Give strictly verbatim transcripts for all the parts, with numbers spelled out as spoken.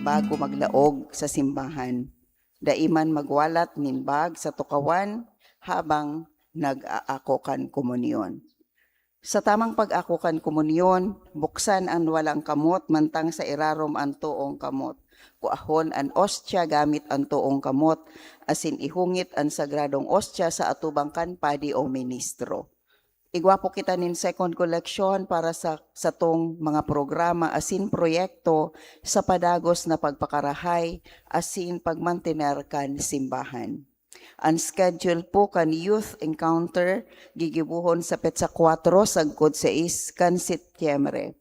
bago maglaog sa simbahan. Dai man magwalat nin bag sa tukawan habang nag-aako kan komunyon. Sa tamang pag-ako kan komunyon, buksan an walang kamot mantang sa irarom an toong kamot. Kuahon an ostya gamit an toong kamot, asin ihungit an sagradong ostya sa atubang kan padi o ministro. Igwa po kita nin second collection para sa satong mga programa asin proyekto sa padagos na pagpakarahay asin pagmantener kan simbahan. An schedule po kan Youth Encounter gigibohon sa petsa kwatro sagkod sais kan Setyembre.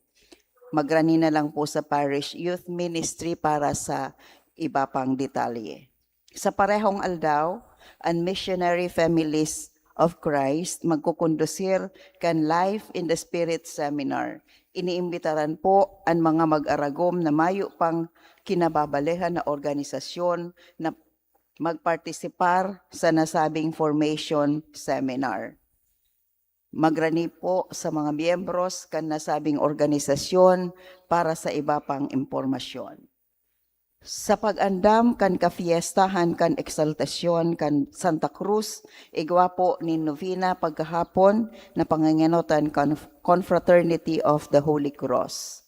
Magrani na lang po sa Parish Youth Ministry para sa iba pang detalye. Sa parehong aldaw, an Missionary Families of Christ magkukondusir kan Life in the Spirit Seminar. Iniimbitaran po an mga mag-aragom na mayo pang kinababalehan na organisasyon na magpartisipar sa nasabing formation seminar. Magrani po sa mga miyembros kan nasabing organisasyon para sa iba pang impormasyon. Sa pag-andam kan kafiestahan kan Eksaltasyon kan Santa Cruz, igwa po nin novena pagkahapon na pangangenotan kan Confraternity of the Holy Cross.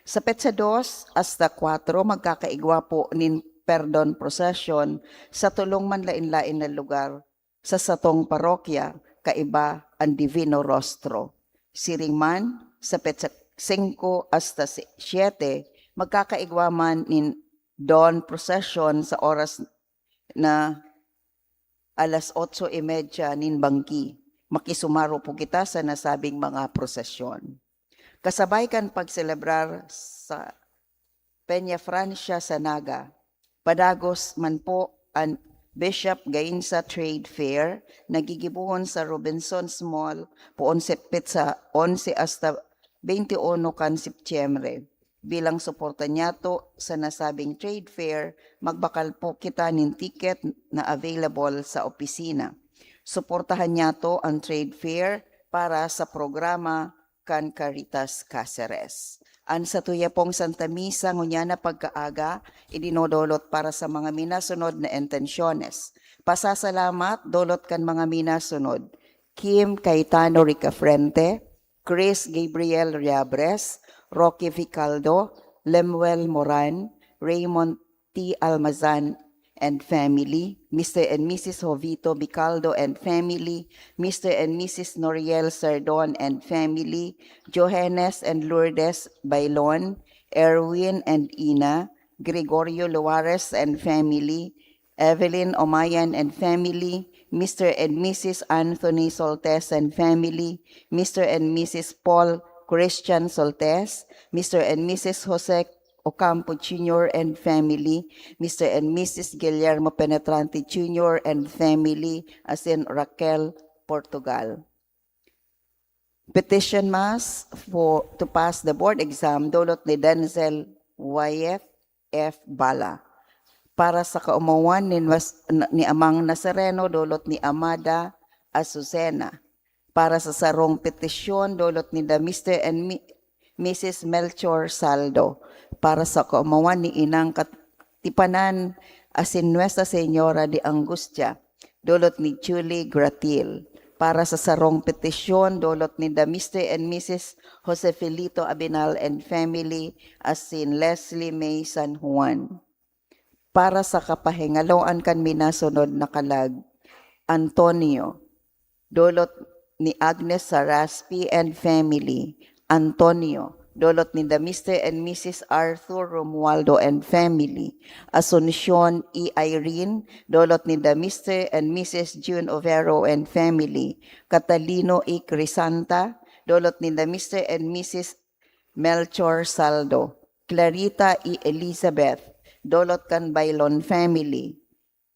Sa petsa dos hasta kwatro, magkakaigwa po nin Perdon Procession sa tolong manlaen-laen na lugar sa satong parokya, kaiba an Divino Rostro. Siring man, sa petsa singko hasta si-, siyete, magkakaigwa man nin Dawn Procession sa oras na alas otso y media nin banggi. Makisumaro po kita sa nasabing mga prosesyon. Kasabay kan pagselebrar sa Peña Francia sa Naga, padagos man po an Bishop Gainza Trade Fair na gigibohon sa Robinsons Mall poon sa petsa onse hasta beinti uno kan Setyembre. Bilang suporta niyato sa nasabing trade fair, magbakal po kita nin ticket na available sa opisina. Suportahan niyato an trade fair para sa programa kan Caritas Caceres. An satuya pong Santa Misa ngunyan na pagkaaga, idinodolot para sa mga minasunod na intensyones. Pasasalamat, dolot kan mga minasunod: Kim Cayetano Ricafrente, Chris Gabriel Riabres, Rocky Vicaldo, Lemuel Moran, Raymond T. Almazan and family, Mister and Missus Jovito Vicaldo and family, Mister and Missus Noriel Sardon and family, Johannes and Lourdes Bailon, Erwin and Ina, Gregorio Luares and family, Evelyn Omayan and family, Mister and Missus Anthony Soltes and family, Mister and Missus Paul Christian Soltes, Mister and Missus Jose Ocampo Junior and family, Mister and Missus Guillermo Penetrante Junior and family, asin Raquel Portugal. Petition Mass for, to pass the board exam, dolot ni Denzel Wyeth F. Bala. Para sa kaomawan ni Mas-, ni Amang Nazareno, dolot ni Amada Azucena. Para sa sarong petisyon, dolot ninda Mister and Mi-, Missus Melchor Saldo. Para sa kaomawan ni Inang Katipanan asin Nuestra Señora de Angustia, dolot ni Julie Gratil. Para sa sarong petisyon, dolot ninda Mister and Missus Josefelito Abinal and family, asin Leslie May San Juan. Para sa kapahingaloan kan minasunod na kalag, Antonio, dolot ni Agnes Saraspi and family, Antonio, dolot ninda Mister and Missus Arthur Romualdo and family, Asuncion E. Irene, dolot ninda Mister and Missus June Overo and family, Catalino E. Crisanta, dolot ninda Mister and Missus Melchor Saldo, Clarita E. Elizabeth, dolot kan Bailon family.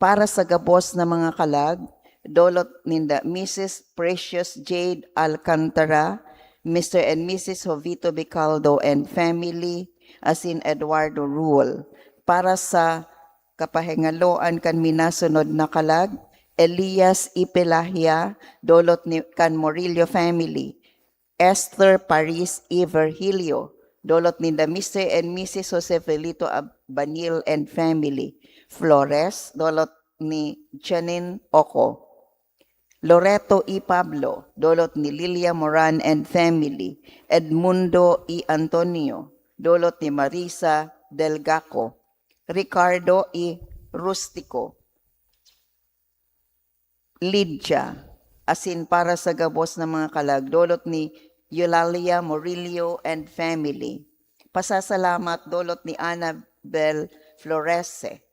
Para sa gabos na mga kalag, dolot ninda Missus Precious Jade Alcantara, Mister and Missus Jovito Vicaldo and family, asin Eduardo Ruol. Para sa kapahingaloan kan minasunod na kalag, Elias E. Pelahia, dolot ni, kan Morillo family, Esther Paris E. Virgilio, dolot ninda Mister and Missus Josefelito Ab-, Banil and family. Flores, dolot ni Janine Oco. Loreto E. Pablo, dolot ni Lilia Moran and family. Edmundo E. Antonio, dolot ni Marisa Delgaco. Ricardo E. Rustico. Lydia, asin para sa gabos na mga kalag, dolot ni Eulalia Murillo and family. Pasasalamat, dolot ni Annabel Florese.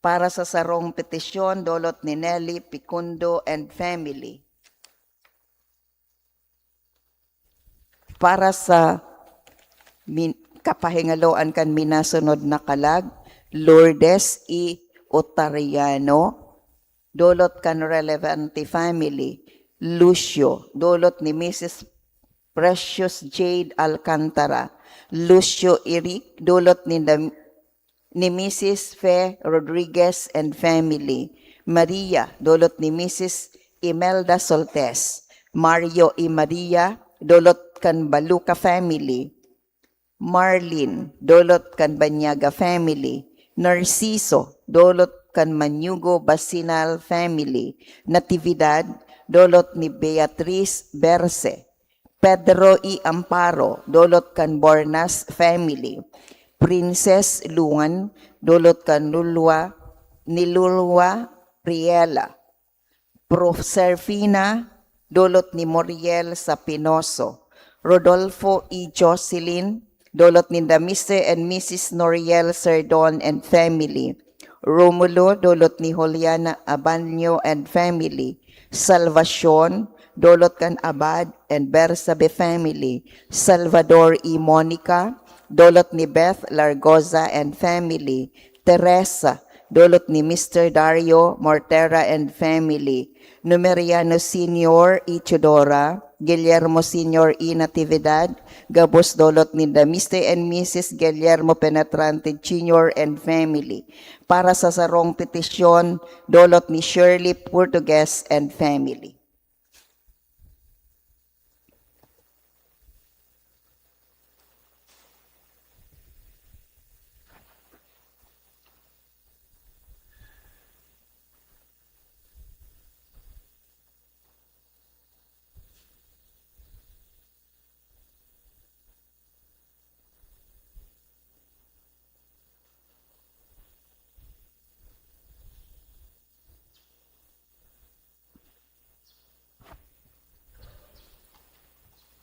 Para sa sarong petisyon, dolot ni Nelly Picundo and family. Para sa min-, kapahingaloan kan minasunod na kalag, Lourdes E. Otariano, dolot kan Relevante family. Lucio, dolot ni Missus Precious Jade Alcantara. Lucio Eric, dolot ni Dam-, ni Missus Fe Rodriguez and family. Maria, dolot ni Missus Imelda Soltes. Mario y Maria, dolot kan Baluca family. Marlin, dolot kan Banyaga family. Narciso, dolot kan Manyugo Basinal family. Natividad, dolot ni Beatriz Berse. Pedro y Amparo, dolot kan Bornas family. Princess Luan, dolot kan Lulwa, ni Lulwa Riela. Proserfina, dolot ni Moriel Sapinoso. Rodolfo y Jocelyn, dolot ninda Mister and Missus Noriel Serdon and family. Romulo, dolot ni Juliana Abanyo and family. Salvacion, dolot kan Abad and Bersabe family. Salvador y Monica, dolot ni Beth Largoza and family. Teresa, dolot ni Mister Dario Mortera and family. Numeriano Senior y Teodora, Guillermo Senior y Natividad, gabos dolot ninda Mister and Missus Guillermo Penetrante Junior and family. Para sa sarong petisyon, dolot ni Shirley Portugues and family.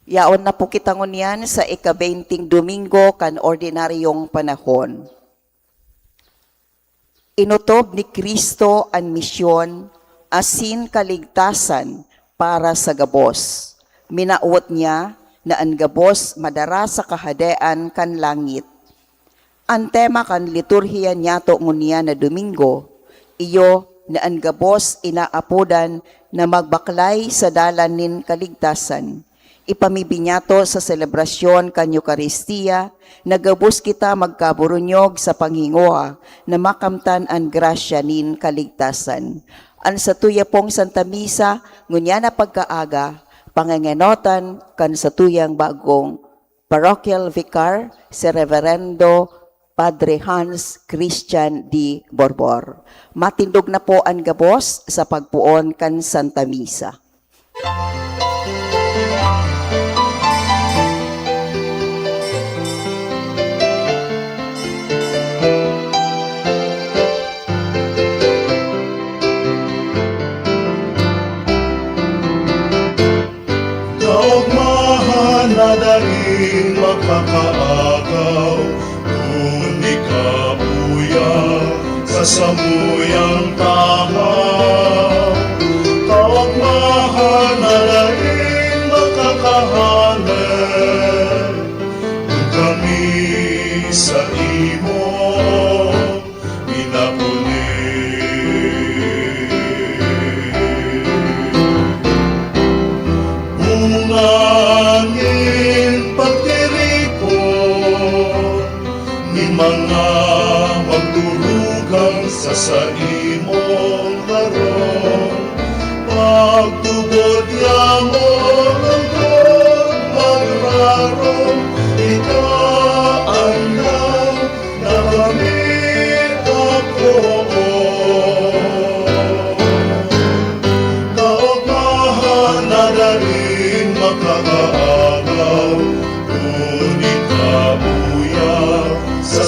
Yaon na po kita ngunyan sa ika-benteng Domingo kan ordinaryong panahon. Inotob ni Cristo an misyon asin kaligtasan para sa gabos. Minawot niya na an gabos madara sa Kahadean kan langit. An tema kan liturhiya niyato ngunyan na Domingo, iyo na an gabos inaapodan na magbaklay sa dalan nin kaligtasan. Ipamibi niyato sa selebrasyon kan Eukaristia na gabos kita magkaburunyog sa panghingoha na makamtan an grasya nin kaligtasan. An satuya pong Santa Misa, ngunyan na pagkaaga, pangengenotan kan satuyang bagong Parochial Vicar, si Reverendo Padre Hans Christian D. Borbor. Matindog na po an gabos sa pagpoon kan Santa Misa. Kaogmahan na daing makakaagaw, kun di kabuya sa samuyang tahaw. Kaogmahan na daing makakahale, kun kami sa imo minapuli. Bunga nin pagtiripon nin mga magturugang sa saimong harong. Pagtubod yamo lungkot magrarong, ikaw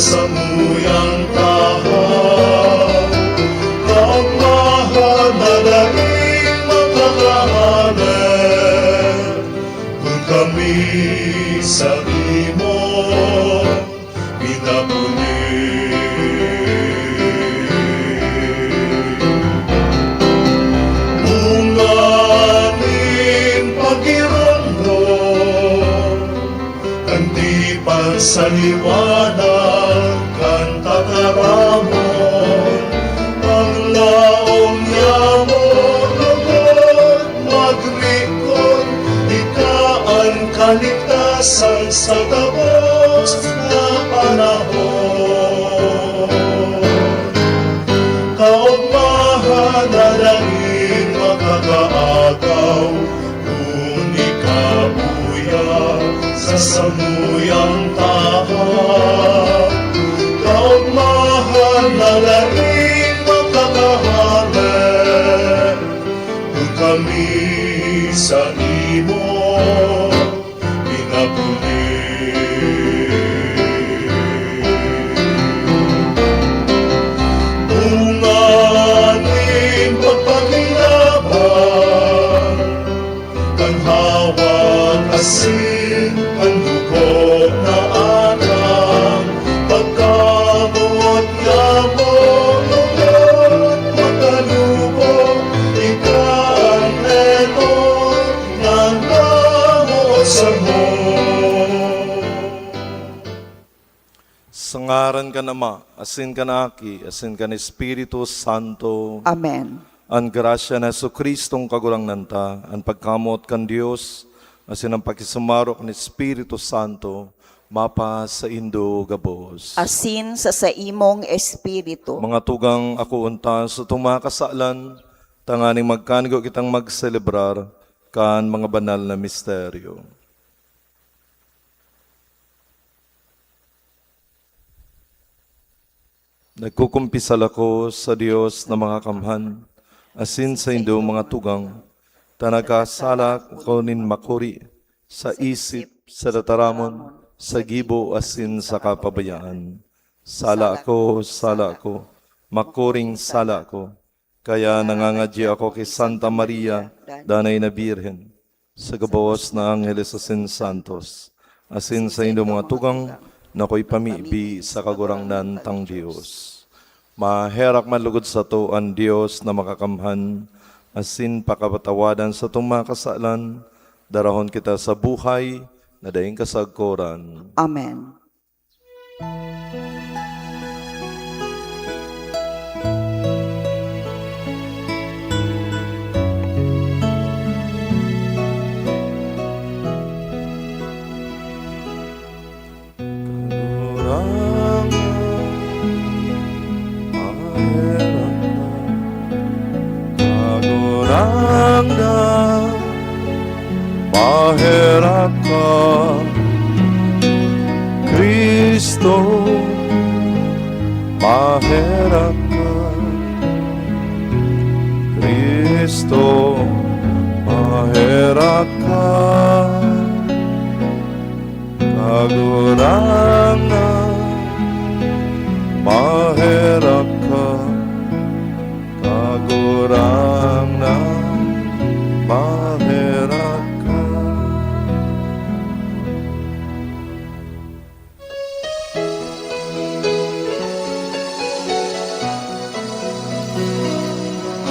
samuyang tahaw, kaogmahan na daing makakahale, kun kami sa imo pinapuli. Bunga nin pagiromdom, kan tipan sa liwanag kan tataramon, paglaom niya mo lugod magrikon, ika an kaligtasan sa gabos na panahon. Kaogmahan na daing makakaagaw, kun ika uya sa samuyang tahaw. Kaogmahan na daing makakahale, kun kami sa imo pinapuli. Bunga nin pagpakinaban, kan hawak asin kan dugo na atang, pagkamoot niya mo lugod makalubo, ika an eto nagkamoot samo. Sa ngaran kan Ama, asin kan Aki, asin kan Espiritu Santo. Amen. An grasya ni Jesu-Cristong Kagurangnan ta, an pagkamoot kan Dios, asin an pakisumaro kan Espiritu Santo, mapasaindo gabos. Asin sa saimong espiritu. Mga tugang, akoon ta satong mga kasalan, tanganing magkanigo kitang magselebrar kan mga banal na misteryo. Nagkukumpisal ako sa Dios na Makakamhan, asin saindo, mga tugang, ta nagkasala ako nin makuri, sa isip, sa tataramon, sa gibo, asin sa kapabayaan. Sala ako, sala ako, makuring sala ako. Kaya nangangadyi ako ki Santa Maria, Danay na Birhen, sa gabos na angheles asin santos, asin saindo, mga tugang, na akoy pamibi sa Kagurangnan tang Dios. Maherak man lugod sato an Dios na Makakamhan, asin pakapatawadan satong mga kasalan, darahon kita sa buhay na daing kasagkoran. Amen. Kagurangnan, maherak ka. Kagurangnan, maherak ka. Cristo, maherak ka. Cristo, maherak ka. Kagurangnan, maherak ka. Kagurangnan, maherak ka.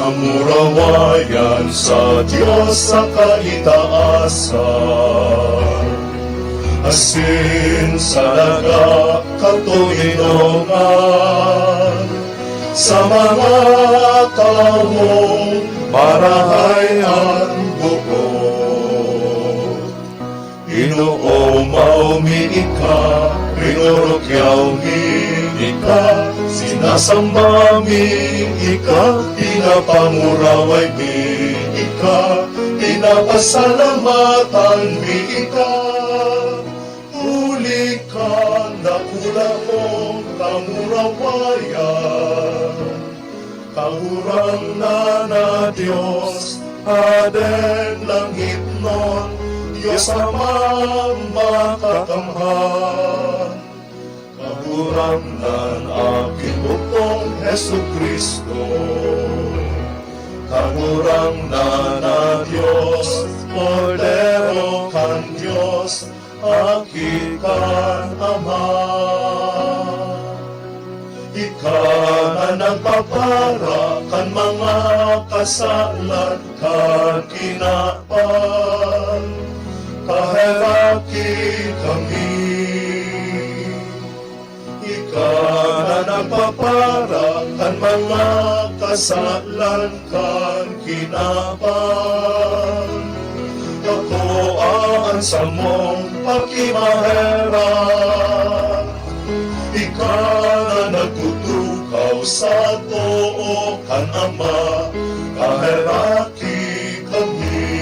Kamurawayan sa Dios sa kaitaasan, asin sa daga katoninongan, sa mga tawong marahay an buot. Inoomaw mi ika, rinorokyaw mi ika, sinasamba mi ika, pinapanguraway mi ika, pinapasalamatan mi ika. Huli kan dakula mong kamurawayan, Kagurangnan na Dios, Hadeng langitnon, Dios Amang Makakamhan. Kagurang Jesu-Cristo, Kagurangnan na Dios, Kordero kan Dios, Aki kan Ama. Ika na nagpapara kan mga kasalan kan kinaban, kaheraki kami. Ika na nagpapara kan mga kasalan kan kinaban. Kakuaan samong pakimaherak. Ika na nagtutukaw sa too kan Ama, kaheraki kami.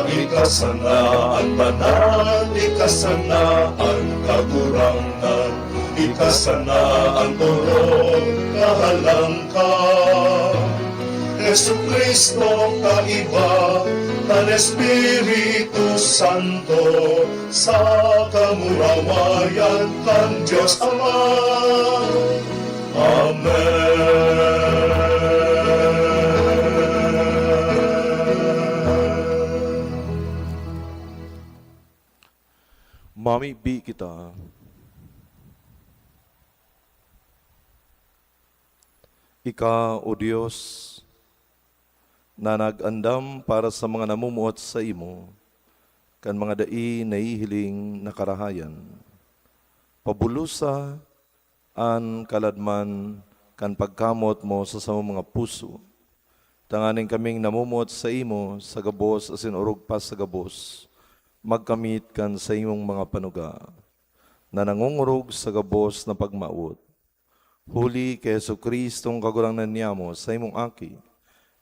Ika sana an banal, ika sana an kagurangnan, ika sana an orog kahalangkaw. Jesu-Cristo, kaiba kan Espiritu Santo, sa kamurawayan kan Dios Ama. Amen. Mamibi kita. Ika, O Dios, na nag-andam para sa mga namumuot saimo, kan mga dai nahihiling na karahayan. Pabulosa an kaladman kan pagkamot mo sa samong mga puso, tanganing kaming namumuot saimo sa gabos asin orog pa sa gabos, magkamit kan saimong mga panuga, na nangongorog sa gabos na pagmawot. Huli ki Jesu-Cristong Kagurangnan niamo, saimong Aki,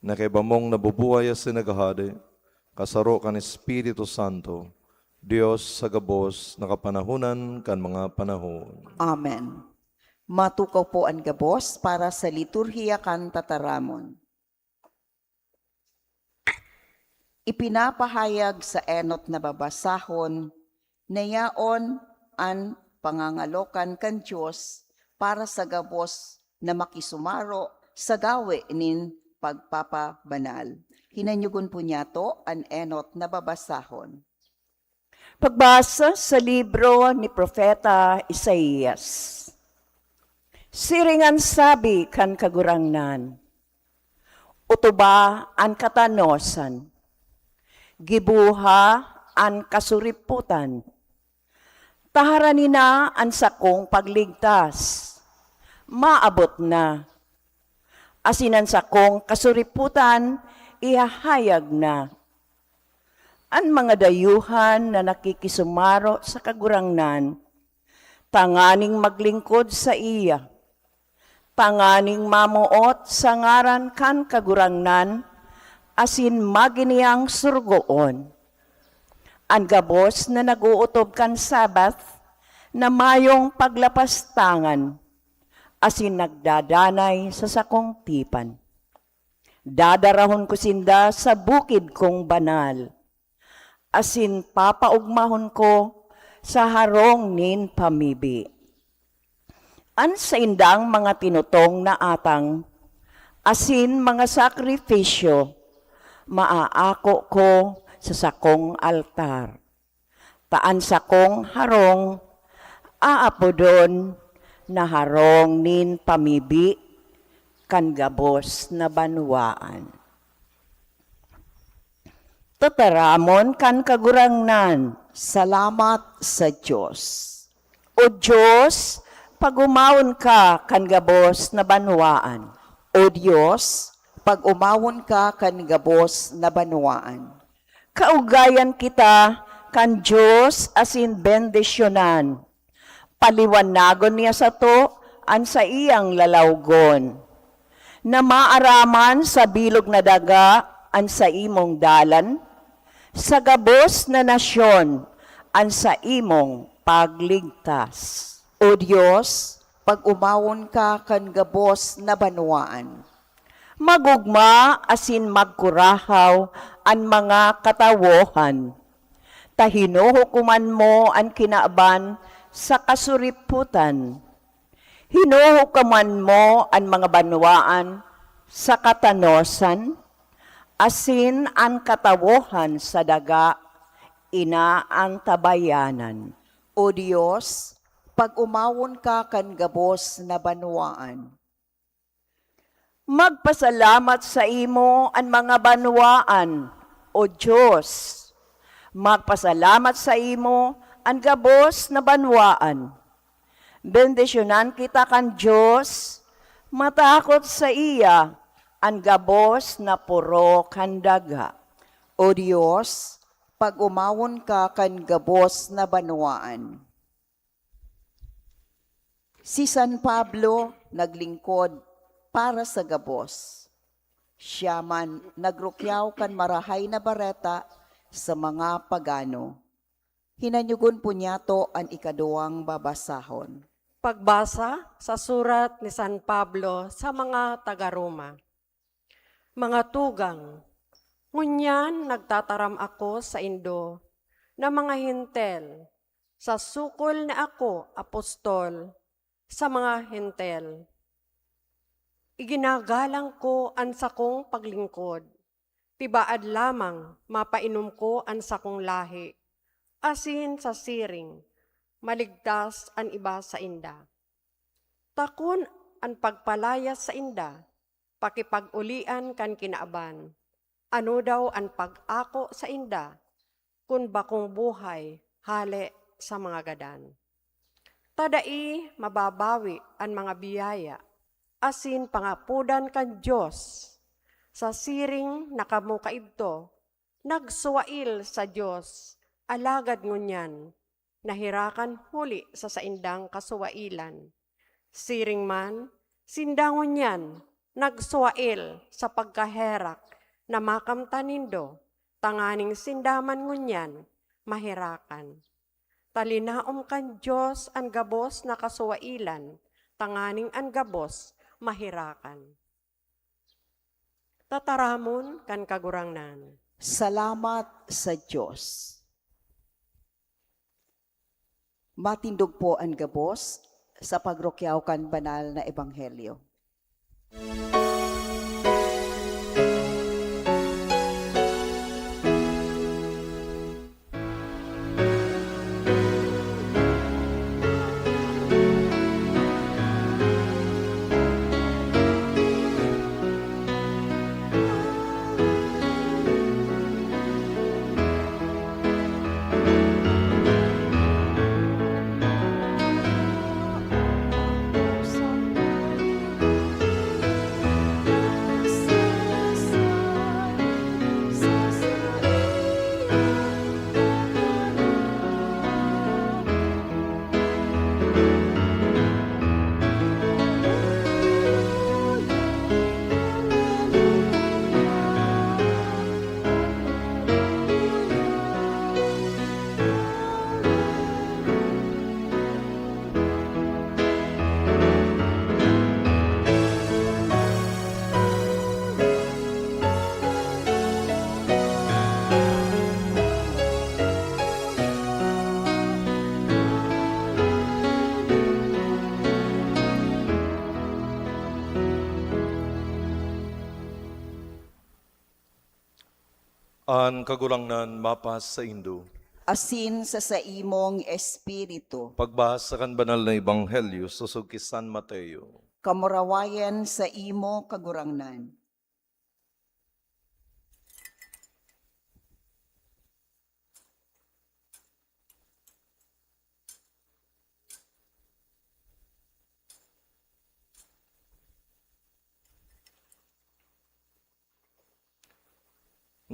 na kaiba mong nabubuhay asin naghahade, kasaro kan Espiritu Santo, Dios sa gabos na kapanahonan kan mga panahon. Amen. Matukaw po an gabos para sa liturhiya kan tataramon. Ipinapahayag sa enot na babasahon na yaon an pangangalokan kan Dios para sa gabos na makisumaro sa gawe nin pagpapabanal. Hinanyogon po niyato an enot na babasahon. Pagbasa sa libro ni Propeta Isaias. Siring an sabi kan Kagurangnan, "Utuba an katanosan, giboha an kasuripotan. Taharani na an sakong pagligtas, maabot na, asin an sakong kasuripotan ihahayag na." An mga dayuhan na nakikisumaro sa Kagurangnan, tanganing maglingkod saiya, tanganing mamoot sa ngaran kan Kagurangnan, asin maginiyang surugoon. An gabos na nag-ootob kan Sabbath na mayong paglapastangan, asin nagdadanay sa sakong tipan. Dadarahon ko sinda sa bukid kong banal, asin papaogmahon ko sa harong nin pamibi. An saindang mga tinutong na atang asin mga sakripisyo, maaako ko sa sakong altar. Ta an sakong harong aapodon na harong nin pamibi kan gabos na banwaan. Tataramon kan Kagurangnan. Salamat sa Dios. O Dios, pag-omawon ka kan gabos na banwaan. O Dios, pag-omawon ka kan gabos na banwaan. Kaugayan kita kan Dios asin bendisyonan. Paliwanagon niya sato an saiyang lalawgon, na maaraman sa bilog na daga an saimong dalan, sa gabos na nasyon an saimong pagligtas. O Dios, pag-omawon ka kan gabos na banwaan. Mag-ogma asin magkurahaw an mga katawohan, ta hinuhukoman mo an kinaban sa kasuripotan. Tinuhokan mo an mga banwaan sa katanosan, asin an katawohan sa daga inaantabayanan. O Dios, pag-omawon ka kan gabos na banwaan. Magpasalamat saimo an mga banwaan, O Dios. Magpasalamat saimo an gabos na banwaan. Bendisyonan kita kan Dios, matakot saiya an gabos na poro kan daga. O Dios, pag-omawon ka kan gabos na banwaan. Si San Pablo naglingkod para sa gabos. Siya man nagrukyaw kan Marahay na Bareta sa mga pagano. Hinanyogon po niyato an ikaduwang babasahon. Pagbasa sa surat ni San Pablo sa mga taga-Roma. Mga tugang, ngunyan nagtataram ako saindo na mga Hentil, sa sukol na ako apostol sa mga Hentil. Iginagalang ko an sakong paglingkod. Tibaad lamang mapainom ko an sakong lahi, asin sa siring, maligtas an iba sainda. Ta kun an pagpalayas sainda, pakipag-olian kan kinaban, ano daw an pag-ako sainda, kun bakong buhay hale sa mga gadan? Ta dai mababawi an mga biyaya asin pangapodan kan Dios. Sa siring na kamo kaidto, nagsuwail sa Dios, alagad ngunyan, naherakan huli sa saindang kasuwailan. Siring man, sinda ngunyan nagsuwail sa pagkaherak na makamtan nindo, tanganing sinda man ngunyan maherakan. Talinaom kan Dios an gabos na kasuwailan, tanganing an gabos maherakan. Tataramon kan Kagurangnan. Salamat sa Dios. Matindog po an gabos sa pagrukyaw kan banal na ebanghelyo. An Kagurangnan mapasaindo. Asin sa saimong espiritu. Pagbasa kan Banal na Ebanghelyo sosog ki San Mateo. Kamurawayan saimo, Kagurangnan.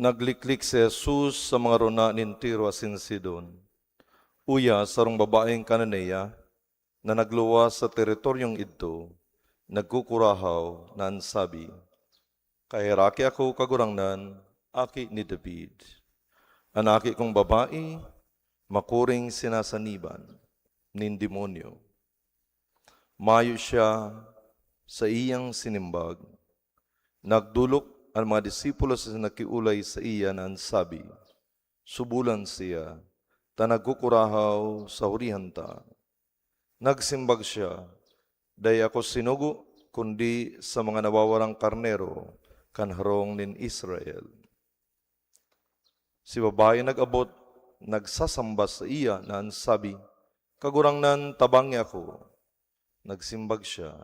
Nagliklik si Jesus sa mga rona nin Tiro asin Sidon. Uya, sarong babaeng Cananea na nagluwas sa teritoryong idto, nagkukurahaw na an sabi, "Kaheraki ako, Kagurangnan, Aki ni David. An aki kong babae, makuring sinasaniban nin demonyo." Mayo siya saiyang sinimbag. Nagdolok an mga disipulo sa nakiolay saiya na an sabi, "Subolan siya, ta nagkukurahaw sa hurihan ta." Nagsimbag siya, Dai ako sinugo, kundi sa mga nawawarang karnero kan harong nin Israel." Si babae nag-abot, nagsasamba saiya na an sabi, "Kagurangnan, tabangi ako." Nagsimbag siya,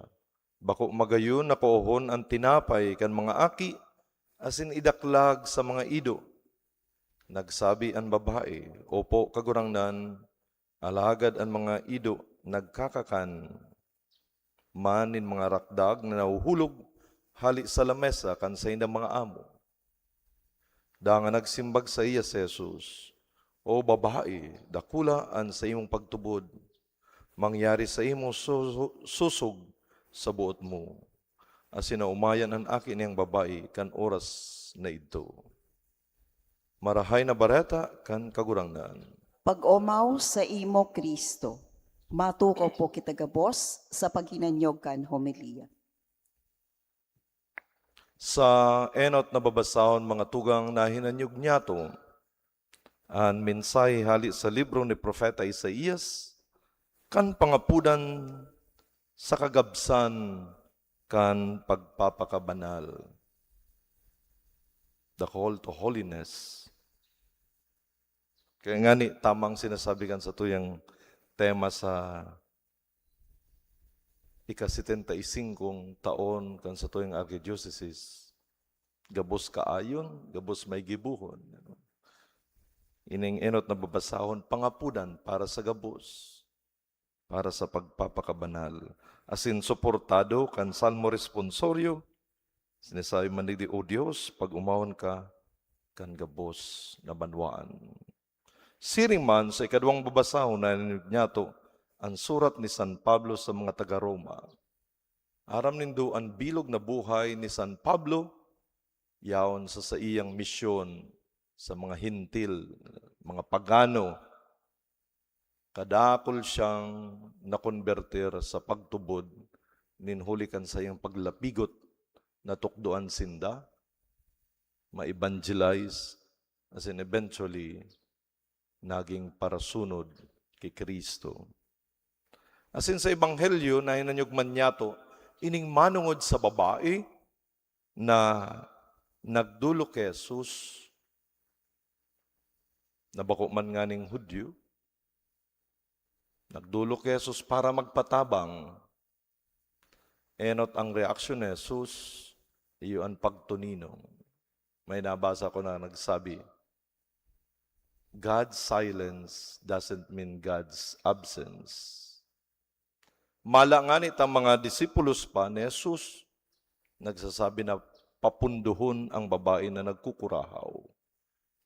"Bako magayon na kuohon an tinapay kan mga aki asin idaklag sa mga ido." Nagsabi an babae, "Opo, Kagurangnan, alagad an mga ido nagkakakan man nin mga rakdag na nahuhulog hale sa lamesa kan saindang mga amo." Dangan nagsimbag saiya si Jesus, "O babae, dakula an saimong pagtubod. Mangyari saimo so-, sosog sa boot mo." Asin naomayan an aki niyang babae kan oras na idto. Marahay na Bareta kan Kagurangnan. Pag-omaw saimo, Cristo. Matukaw po kita gabos sa paghinanyog kan homilya. Sa enot na babasahon, mga tugang, nahinanyog niyato an mensahe hale sa libro ni Propeta Isaias, kan pangapodan sa kagabsan kan pagpapakabanal, the call to holiness. Kaya ngani, tamang sinasabi kan satuyang tema sa ika-setenta y cinco taon kan satuyang arkidiyosesis, gabos kaayon, gabos may gibohon. Ining enot na babasahon, pangapodan para sa gabos, para sa pagpapakabanal. Asin suportado kan Salmo Responsorio, sinasabi man digdi, "O Dios, pag-omawon ka kan gabos na banwaan." Siring man, sa ikaduwang babasahon, nahinanyog niyato an surat ni San Pablo sa mga taga-Roma. Aram nindo an bilog na buhay ni San Pablo, yaon sa saiyang misyon sa mga Hentil, mga pagano. Kadakul siyang nakonbertir sa pagtubod nin huli kan saiyang paglapigot, natukdoan sinda, ma-evangelize, asin eventually, naging parasunod ki Cristo. Asin sa Ebanghelyo, nahinanyog man niyato ining manongod sa babae na nagdolok ki Jesus, na bako man nganing Judio. Nagdolok ki Jesus para magpatabang. Enot ang reaksyon ni Jesus, iyo an pagtuninong. May nabasa ko na nagsabi, "God's silence doesn't mean God's absence." Mala ngani tang mga disipulos pa ni Jesus, nagsasabi na papundohon ang babae na nagkukurahaw.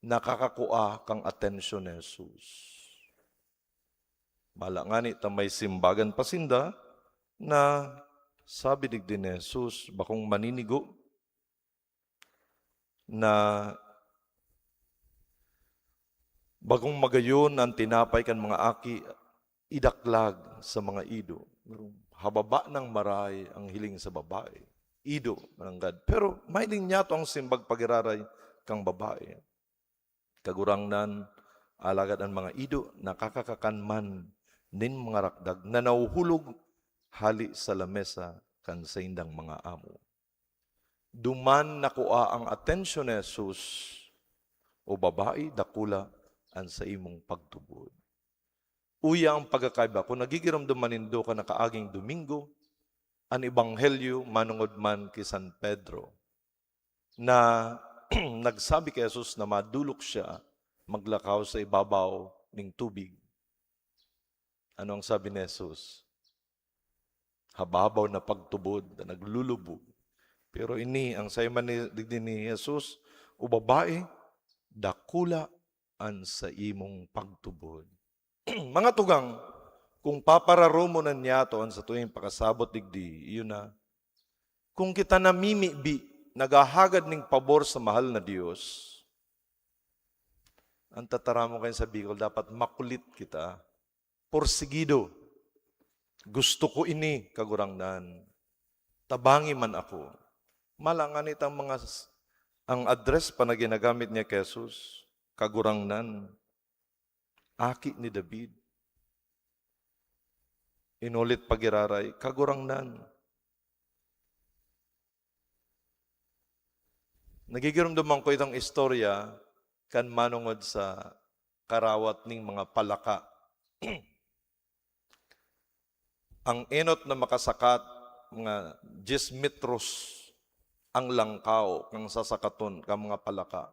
Nakakakua kan atensyon ni Jesus. Mala ngani ta may simbagan pa sinda na sabi digdi ni Jesus, bakong maninigo, na bagong magayon an tinapay kan mga aki idaklag sa mga ido. Hababa nang maray ang hiling sa babae. Ido, mananggad. Pero mahiling niyato ang simbag pagiraray kang babae. Kagurangnan, alagad an mga ido nakakakakan man nin mga rakdag na nahuhulog hali sa lamesa kan saindang mga amo. Duman nakua ang atensyon ni Jesus, "O babae, dakula an saimong pagtubod." Uya ang pagkakaiba. Kung nagigiromdoman nindo kan nakaaging Domingo, an Ebanghelyo manongod man ki San Pedro, na nagsabi ki Jesus na madolok siya maglakaw sa ibabaw ning tubig. Ano ang sabi ni Jesus? Hababaw na pagtubod na naglulubog. Pero ini, ang sayo man ni, digdi ni Jesus, "O babae, dakula an saimong pagtubod." Mga tugang, kung papararomonan niyato an satuyang pakasabot digdi, iyo na, kung kita namimibi, naghahagad ning pabor sa mahal na Dios, ang tataramon kayo sa Bicol, dapat makulit kita. Porsigido. "Gusto ko ini, Kagurangnan. Tabangi man ako." Mala ngani tang mga s-, ang address pa na ginagamit niya ki Jesus, "Kagurangnan, Aki ni David." Inulit pa giraray, "Kagurangnan." Nagigiromdoman ko itong istorya kan manongod sa karawat ning mga palaka. Ang enot na makasakat, mga diyes metros ang langkaw kan sasakaton kan mga palaka.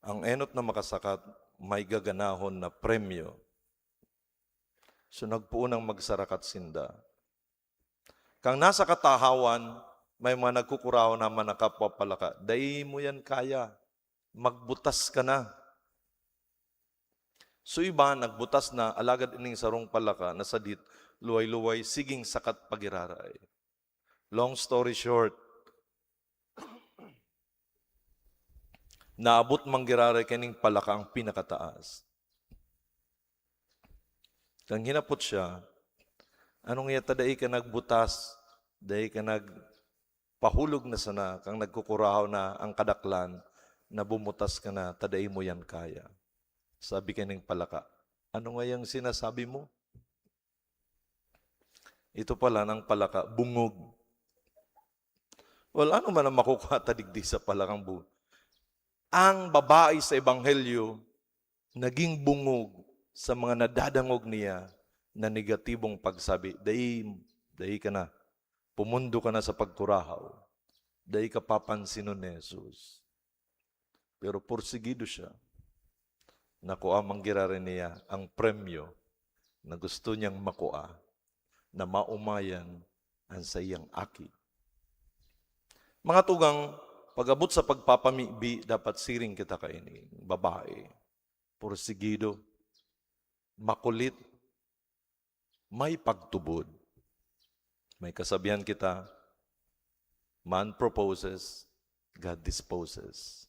Ang enot na makasakat, may gaganahon na premyo. So, nagpoon ang magsarakat sinda. Kan nasa katahawan, may mga nagkukurahaw naman na kapwa palaka, "Dai mo yan kaya. Magbutas ka na." So, iba, nagbutas na, alagad ining sarong palaka na sadit, luway-luway, siging sakat pa giraray. Long story short, naabot man giraray kaining palaka ang pinakataas. Kan hinapot siya, "Anong iya ta dai ka nagbutas, dai ka nagpahulog na sana, kang nagkukurahaw na ang kadaklan, na bumutas ka na, ta dai mo yan kaya?" Sabi kaining palaka, "Ano nga yang sinasabi mo?" Ito pala ng palaka, bungog. Well, ano man ang makukuha ta digdi sa palakang bungog? Ang babae sa ebanghelyo naging bungog sa mga nadadangog niya na negatibong pagsabi, "Dai, dai ka na. Pumundo ka na sa pagkurahaw. Dai ka papansinon ni Jesus." Pero porsigido siya. Nakua man giraray niya ang premyo na gusto niyang makua, na maomayan an saiyang aki. Mga tugang, pag-abot sa pagpapamibi, dapat siring kita kaini. Babae, porsigido, makulit, may pagtubod. May kasabihan kita, "Man proposes, God disposes."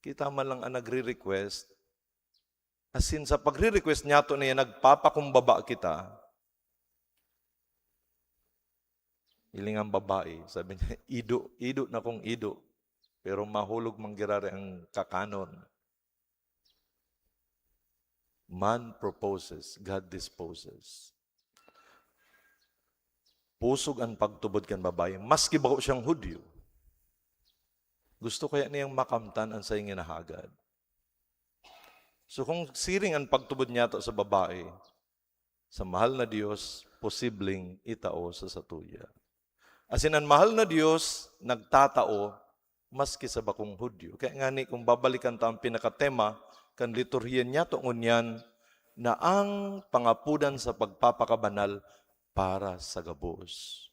Kita man lang ang nagre-request. As in, sa pagre-request niyato na yan, nagpapakumbaba kita. Hiling ang babae, sabi niya, "Ido, ido na kong ido." Pero mahulog man giraray ang kakanon. "Man proposes, God disposes." Pusog an pagtubod kan babae, maski bako siyang Judio. Gusto kaya niyang makamtan an saiyang hinahagad. So, kung siring an pagtubod niyato sa babae, sa mahal na Dios, posibleng itao sa satuya. Asin an mahal na Dios nagtatao maski sa bakong Judio. Kaya ngani, kung babalikan ta ang pinakatema kan liturhiya niyato ngunyan, na ang pangapodan sa pagpapakabanal para sa gabos.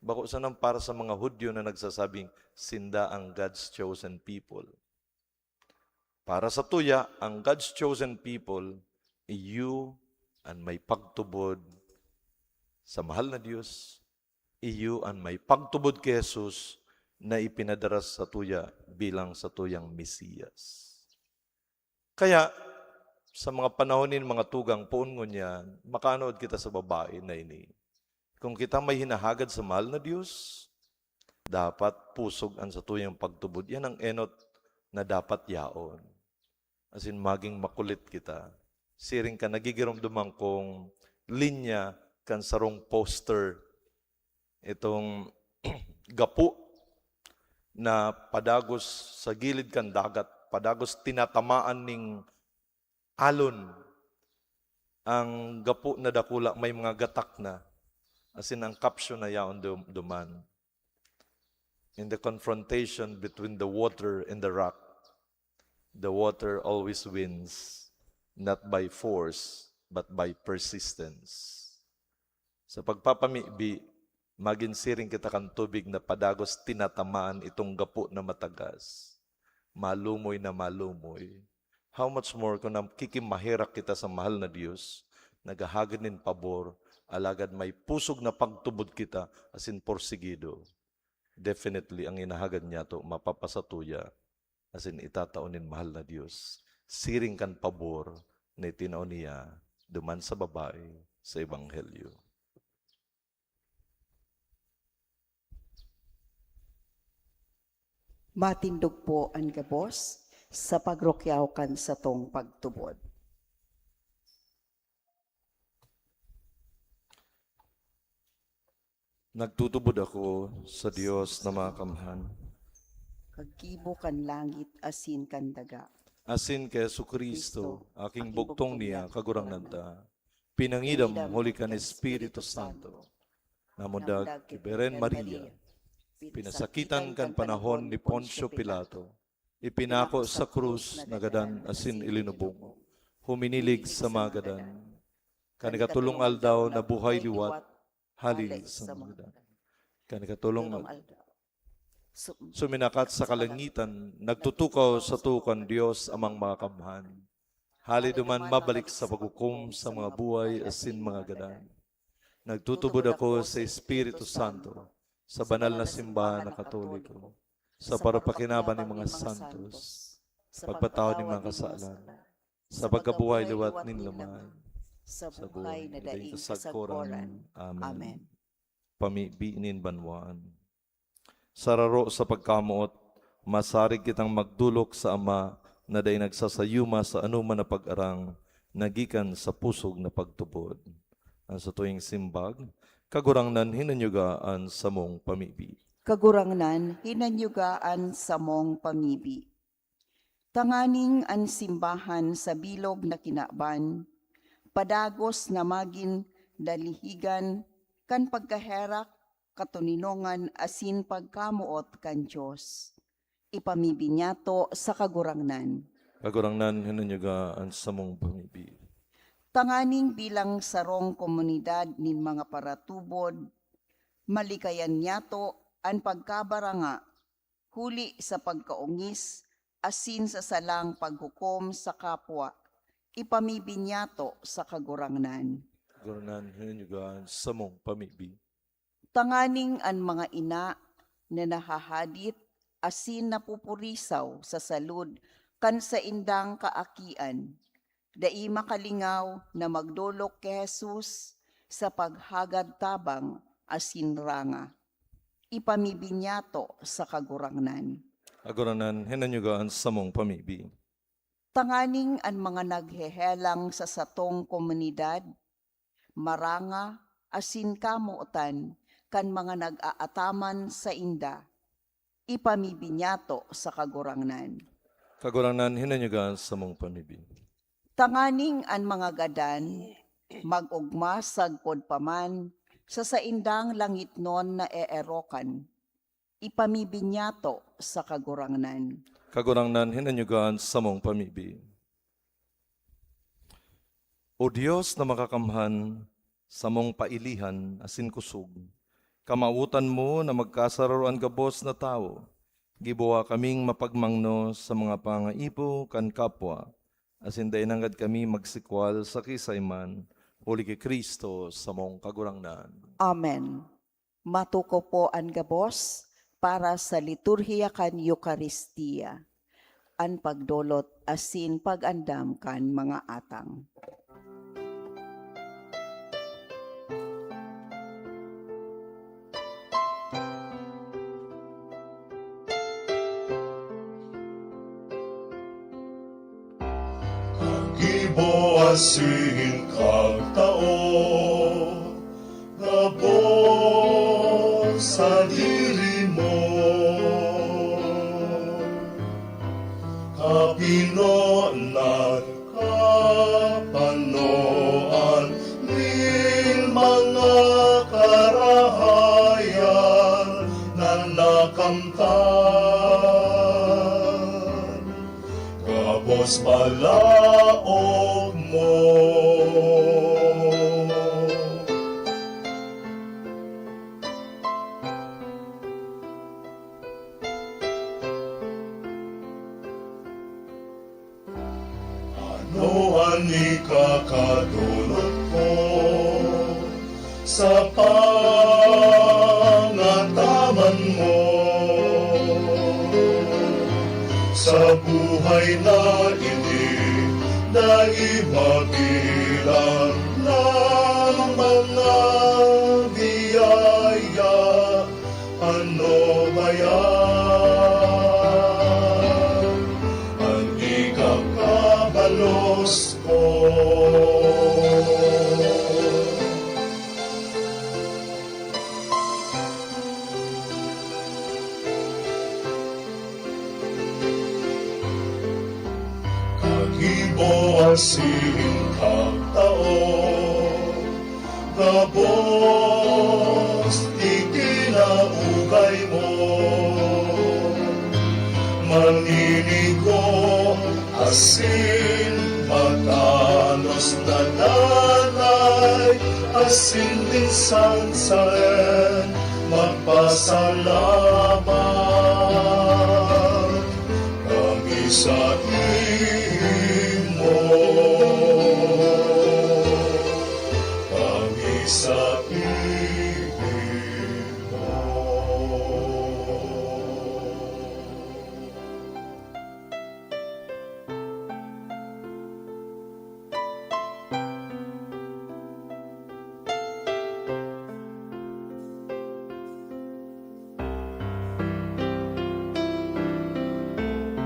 Bako sanang para sa mga Judio na nagsasabing sinda ang God's chosen people. Para sa tuya, ang God's chosen people, iyo an may pagtubod sa mahal na Dios, iyo an may pagtubod ki Jesus na ipinadara sa tuya bilang sa tuyang Mesiyas. Kaya, sa mga panahon nin mga tugang, poon ngunyan, makaanood kita sa babae na ini. Kung kita may hinahagad sa mahal na Dios, dapat pusog an satuyang pagtubod. Yan ang enot na dapat yaon. As in, maging makulit kita. Siring ka, nagigiromdoman kong linya kan sarong poster. Itong gapo na padagos sa gilid kan dagat, padagos tinatamaan ning alon. Ang gapo na dakula may mga gatak na. As in, ang caption na yaon dum-, duman. In the confrontation between the water and the rock, the water always wins, not by force, but by persistence. Sa pagpapamibi, magin siring kita kan tubig na padagos tinatamaan itong gapo na matagas. Malumoy na malumoy. How much more kung nakikimaherak kita sa mahal na Dios, naghahagad nin pabor, alagad may pusog na pagtubod kita, as in porsigido. Definitely, ang inahagad niyato mapapasatuya, as in itatao nin mahal na Dios, siring kan pabor na itinao niya duman sa babae sa Ebanghelyo. Matindog po an gabos sa pagrukyaw kan satong pagtubod. Nagtutubod ako sa Dios na Makamhan. Kaggibo kan langit asin kan daga. Asin kay Jesu-Cristo, aking bugtong niya, Kagurangnan ta. Pinangidam huli kan Espiritu Santo. Namundag ki Birhen Maria. Pinasakitan kan panahon ni Poncio Pilato. Ipinako sa krus, nagadan asin ilinubong. Huminilig sa mga gadan. Kan ikatolong aldaw nabuhay liwat, hale sa mga gadan. Kan ikatolong aldaw, suminakat sa kalangitan, nagtutukaw sa tukan Dios Amang Makamhan. Hale duman mabalik sa paghukom sa mga buhay asin mga gadan. Nagtutubod ako sa Espiritu Santo, sa banal na simbahan na Katoliko, sa parapakinaban nin mga santos, sa pagpatawad nin mga kasalan, sa pagkabuhay liwat nin lamay, sa buhay na daing kasagkoran. Amen. Pamibi nin banwaan. Sararo sa pagkamoot, masarig kitang magdolok sa Ama na dai nagsasayuma sa anoman na pag-arang na gikan sa pusog na pagtubod. An satuyang simbag, Kagurangnan, hinanyuga an samong pamibi. Kagurangnan, hinanyuga an samong pamibi. Tanganing an simbahan sa bilog na kinaban, padagos na magin dalihigan kan pagkaherak, katoninongan asin pagkamoot kan Dios. Ipamibi niyato sa Kagurangnan. Kagurangnan, hinanyuga an samong pamibi. Tanganing bilang sarong komunidad nin mga paratubod, malikayan niyato an pagkabaranga huli sa pagkaongis asin sa salang paghukom sa kapwa, ipamibi niyato sa Kagurangnan. Kagurangnan, hinanyuga an samong pamibi. Tanganing an mga ina na nahahadit asin napupurisaw sa salud kan saindang kaakian, dai makalingaw na magdolok ki Jesus sa paghagad tabang asin ranga. Ipamibi niyato sa Kagurangnan. Kagurangnan, hinanyuga an samong pamibi. Tanganing an mga naghehelang sa satong komunidad, maranga asin kamotan kan mga nag-aataman sainda, ipamibi niyato sa Kagurangnan. Kagurangnan, hinanyuga an samong pamibi. Tanganing an mga gadan mag-ogma sagkod pa man sa saindang langitnon na eerokan, ipamibi niyato sa Kagurangnan. Kagurangnan, hinanyuga an samong pamibi. O Dios na makakamhan, samong pailihan asin kusog, kamawotan mo na magkasararoan gabos na tawo, giboha kaming mapagmangno sa mga pangaipo kan kapwa, asin dai nanggad kami magsikwal sa kiisay man, huli ki Cristo, samong Kagurangnan. Amen. Matukaw po an gabos para sa liturhiya kan Eukaristia, an pagdolot asin pag-andam kan mga atang. Kagibo asin kagtao, gabos sadiri mo. Kapinonan, kapanoan nin mga karahayan na nakamtan, gabos balaog mo. Ano an ikakadolot ko sa pangataman mo? Sa buhay na ini, dai mabilang na mga biyaya. Ano ba yan? An ikakabalos ko. Singkang tao, gabos ikinaugay mo. Maninigo asin matanos na nanay, asin minsan saen magpasalamat kami saimo. Kami saimo.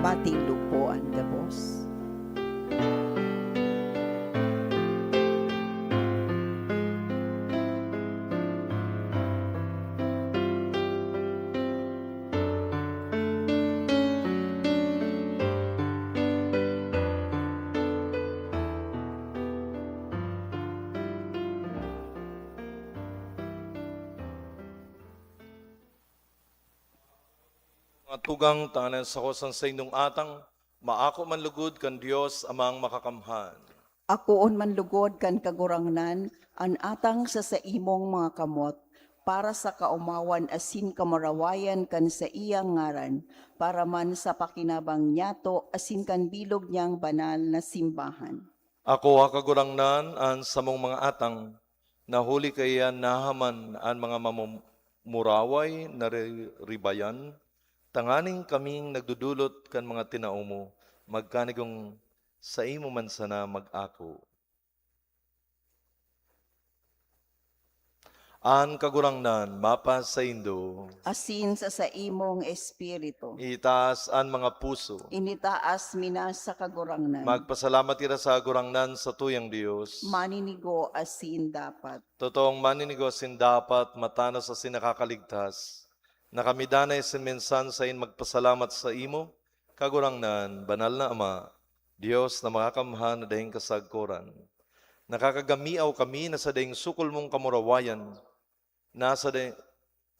Matindog po an gabos. Mga tugang, tanganing sako san saindong atang, maako man lugod kan Dios Amang Makakamhan. Akoon man lugod kan Kagurangnan an atang sa saimong mga kamot, para sa kaomawan asin kamurawayan kan saiyang ngaran, para man sa pakinabang niyato asin kan bilog niyang banal na simbahan. Ako, ha Kagurangnan, an samong mga atang, na huli kaiyan nahaman an mga mamumuraway na ri-, ribayan, tanganing kaming nagdudulot kan mga tinao mo, magkanigong saimo man sana mag-ako. An Kagurangnan mapasaindo. Asin sa saimong espiritu. Itaas an mga puso. Initaas mi na sa Kagurangnan. Magpasalamat kita sa Kagurangnan, sa tuyang Dios. Maninigo asin dapat. Totoong maninigo asin dapat, matanos asin nakakaligtas, na kami danay asin minsan saen magpasalamat saimo, Kagurangnan, Banal na Ama, Dios na Makakamhan na daing kasagkoran. Nakakagamiaw kami na sa daing sukol mong kamurawayan, na sa da-,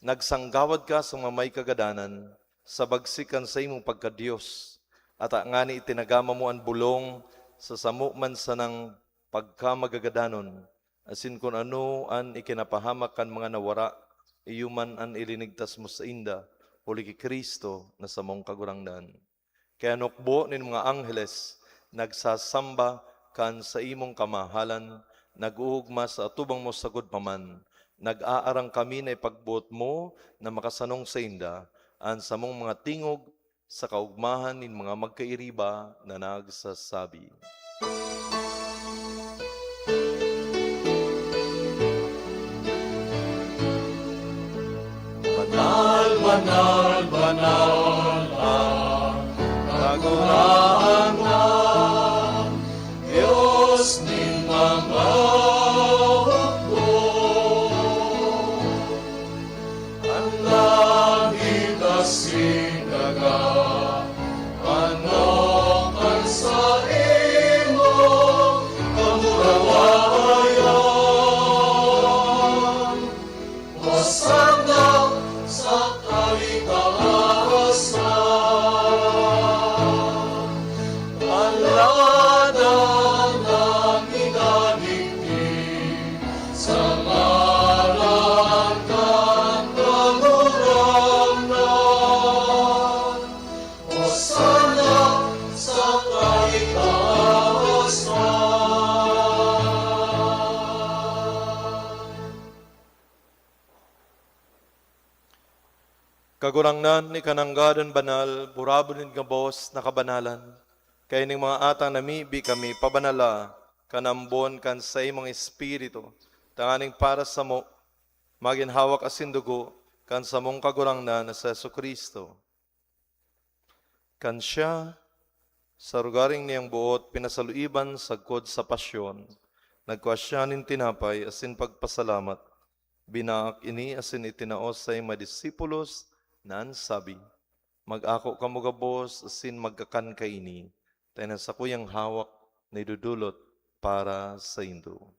nagsanggawad ka sa mga may kagadanan, sa bagsik kan saimong pagka-Dios, ata ngani itinagama mo an bolong sa samo man sanang pagkamagagadanon, asin kun ano an ikinapahamak kan mga nawara, iyo man an ilinigtas mo sainda, huli ki Cristo na samong Kagurangnan. Kaya nukbo nin mga angheles, nagsasamba kan saimong kamahalan, nag-oogma sa atubang mo sagkod pa man. Nag-aarang kami na ipagboot mo na makasanong sainda an samong mga tingog sa kaogmahan nin mga magkairiba na nagsasabi. Banal, banal, banal ang Kagurangnan, Dios nin mga hukbo. An langit asin daga, ano kan saimong kamurawayan? Hosanna sa kaitaasan. An ladan na minaligdi sa ngaran kan Kagurangnan. Hosanna sa kaitaasan. Kagurangnan, ika nanggad an banal, burabod nin gabos na kabanalan. Kaining mga atang namibi kami, pabanala kan ambon kan saimong Espiritu, tanganing para samo, magin hawak asin dugo kan samong Kagurangnan na si Jesu-Cristo. Kan siya, sa rogaring niyang boot pinasaluiban sagkod sa pasyon, nagkua siya nin tinapay asin pagpasalamat, binaak ini asin itinao sa saiyang mga disipulos na an sabi, "Mag-ako kamo gabos asin magkakan kaini, ta an sakuyang hawak na idodolot para saindo.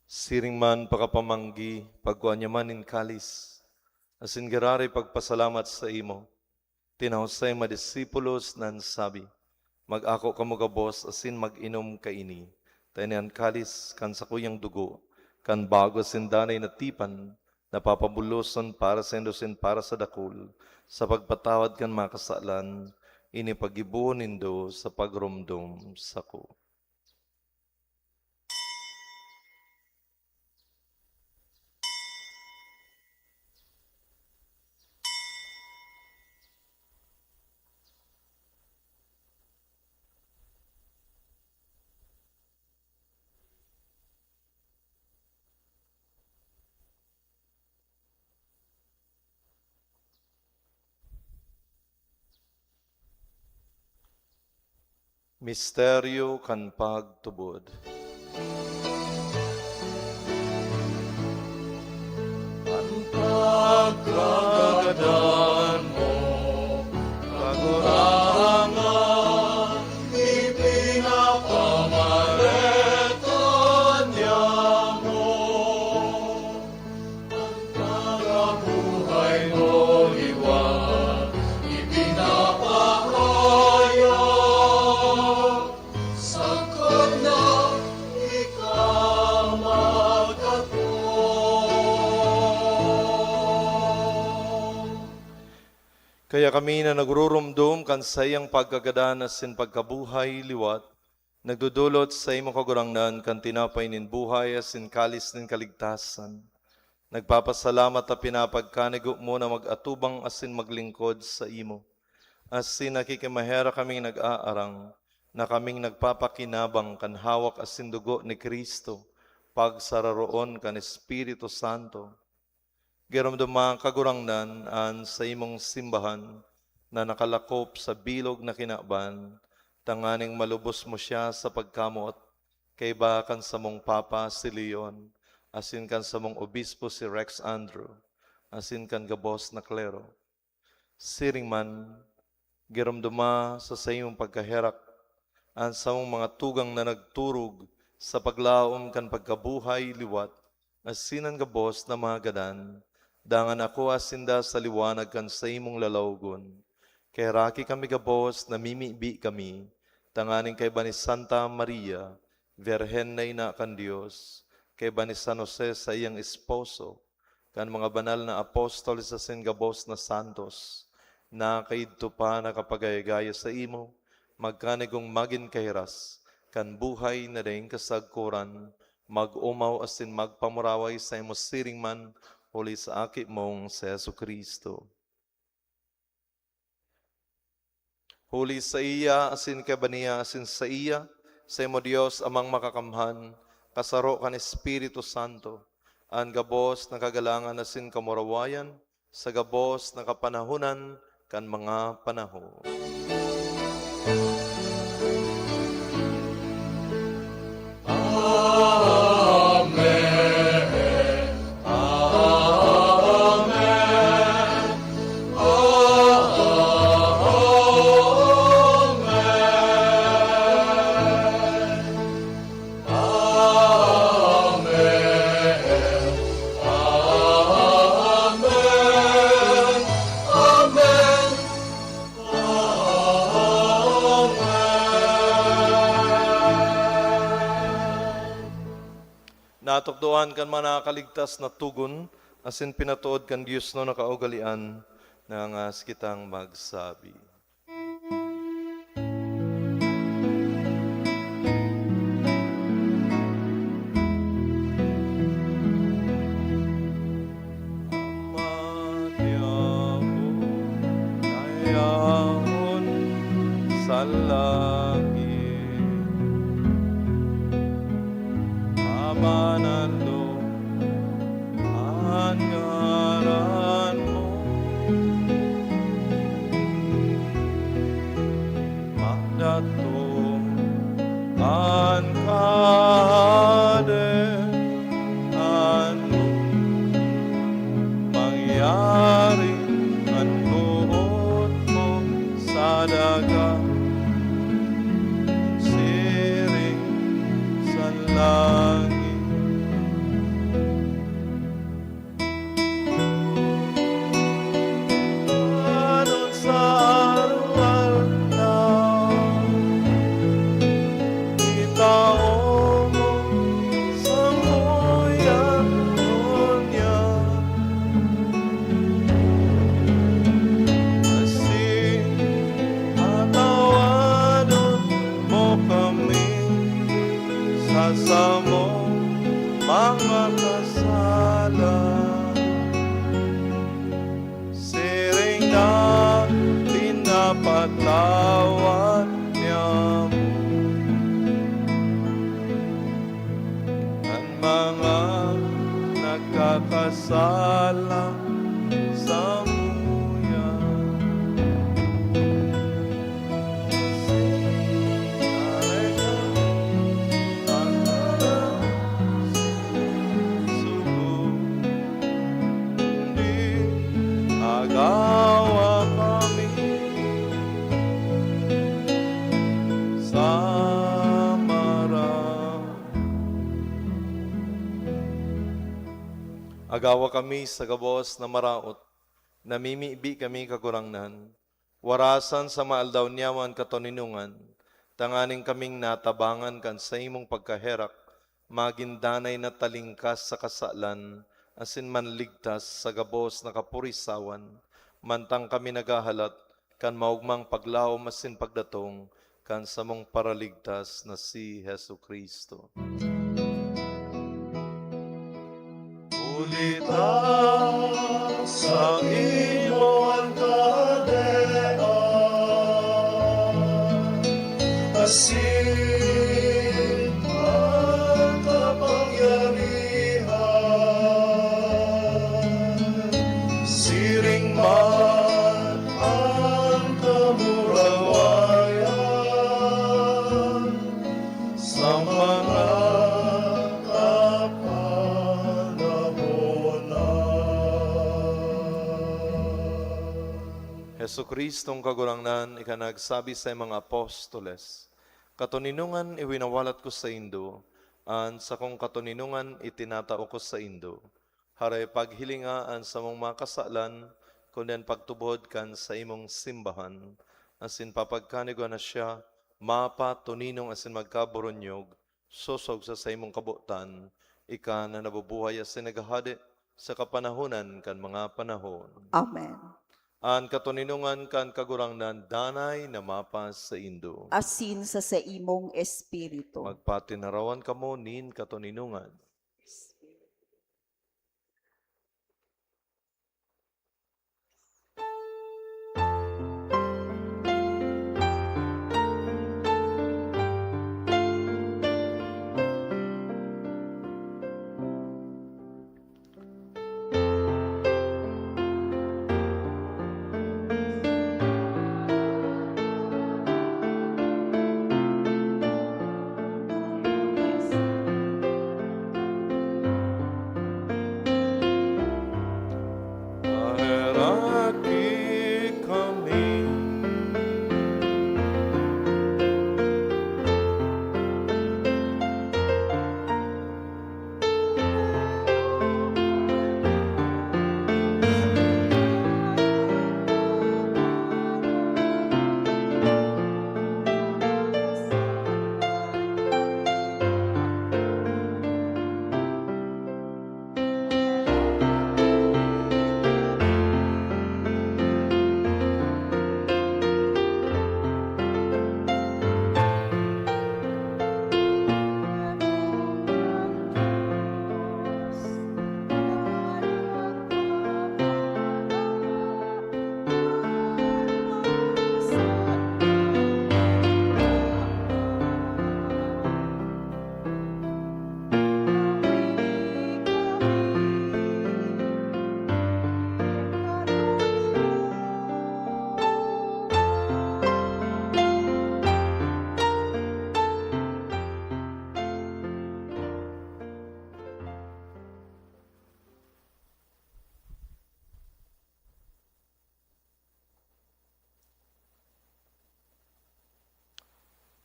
Siring man pakapamanggi, pagkua niya man nin kalis, asin giraray pagpasalamat saimo, tinaw sa mga disipulos na nagsabi, "Mag-ako kamo gabos asin mag-inom kaini, ta ini an kalis kan sakuyang dugo, kan bago asin danay na tipan, na papabuloson para saindo asin para sa dakul, sa pagpatawad kan mga kasalan. Ini paggibohon nindo sa pagromdom sako." Misteryo kan pagtubod. An pagkagadan mo, Kagurangnan, ipinapamareta niamo. An pagkabuhay mo liwat, ipinapahayag, sagkod na ika magkatong. Kaya kami na nagrurumdom kan saiyang pagkagadan asin pagkabuhay liwat, nagdodolot saimo, Kagurangnan, kan tinapay nin buhay asin kalis nin kaligtasan. Nagpapasalamat ta pinapagkanigo mo na mag-atubang asin maglingkod saimo. Asin nakikimaherak kaming nag-aarang na kaming nagpapakinabang kan hawak asin dugo ni Cristo, pagsararoon kan Espiritu Santo. Giromdoma, Kagurangnan, an saimong simbahan na nakalakop sa bilog na kinaban, tanganing malubos mo siya sa pagkamoot, kaiba kan samong Papa si Leon, asin kan samong Obispo si Rex Andrew, asin kan gabos na klero. Siring man, giromdoma sa saimong pagkaherak an samong mga tugang na nagturog sa paglaom kan pagkabuhay liwat, asin an gabos na mga gadan, dangan akoa sinda sa liwanag kan saimong lalawogon. Kaheraki kami gabos, namimibi kami, tanganing kaiba ni Santa Maria, Birhen na ina kan Dios, kaiba ni San Jose, saiyang esposo, kan mga banal na apostoles asin gabos na santos, na kaidto pa nakapagayagaya saimo, magkanigong magin kahiras kan buhay na daing kasagkoran, mag-omaw asin magpamuraway saimo siring man, huli sa Aki mong si Jesu-Cristo. Huli saiya, asin kaiba niya, asin saiya, saimo Dios, Amang Makakamhan, kasaro kan Espiritu Santo, an gabos na kagalangan asin kamurawayan, sa gabos na kapanahonan kan mga panahon. Amen. Amen. Amen. Amen. Amen. Amen. Natukdoan kan mga nakaligtas na togon, asin pinatood kan Dios na nakaugalean, nangangas kitang magsabi. Ama, tiyago, kayahon, Manalo an ngaran mo. Madatong an kahadean mo. Mangyari an boot mo sa daga, siring sa langit. Anong sa araw-araw, itao mo sa muya-muya. Asin patawadon mo kami sa samong mga kasala, siring na pinapatawad niamo an mga nagkakasala samuya. Agawa kami sa maraot. Agawa kami sa gabos na maraot. Namimibi kami, Kagurangnan, warasan sa mga aldaw niyaman katoninongan, tanganing kaming natabangan kan saimong pagkaherak, magin danay na talingkas sa kasalan, asin manligtas sa gabos na kapurisawan, mantang kami naghahalat kan maogmang paglaom asin pagdatong kan samong Paraligtas na si Jesu-Cristo. Huli ta saimo an kahadean, asin an kapangyarihan, siring man an kamurawayan sa mga kapanahonan. Jesu-Cristong Kagurangnan, ika nagsabi sa mga apostoles, "Katoninongan iwinawalat ko saindo, an sakong katoninongan itinatao ko saindo." Hare, paghilinga an samong mga kasalan, kundi an pagtubod kan saimong simbahan, asin papagkanigo na siya mapatoninong asin magkaburunyog, sosog sa saimong kabotan, ika na nabubuhay asin naghahade sa kapanahonan kan mga panahon. Amen. An katoninongan kan Kagurangnan danay na mapasaindo. Asin sa saimong espiritu. Magpatinarawan kamo nin katoninongan.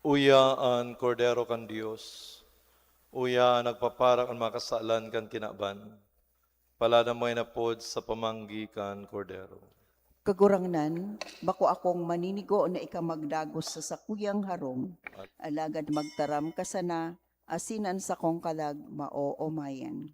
Uya an Kordero kan Dios, uya an nagpapara kan mga kasalan kan kinaban. Paladan mo inapod sa pamanggi kan Kordero. Kagurangnan, bako akong maninigo na ika magdagos sa sakuyang harong, alagad magtaram ka sana, asin an sakong kalag maoomayan.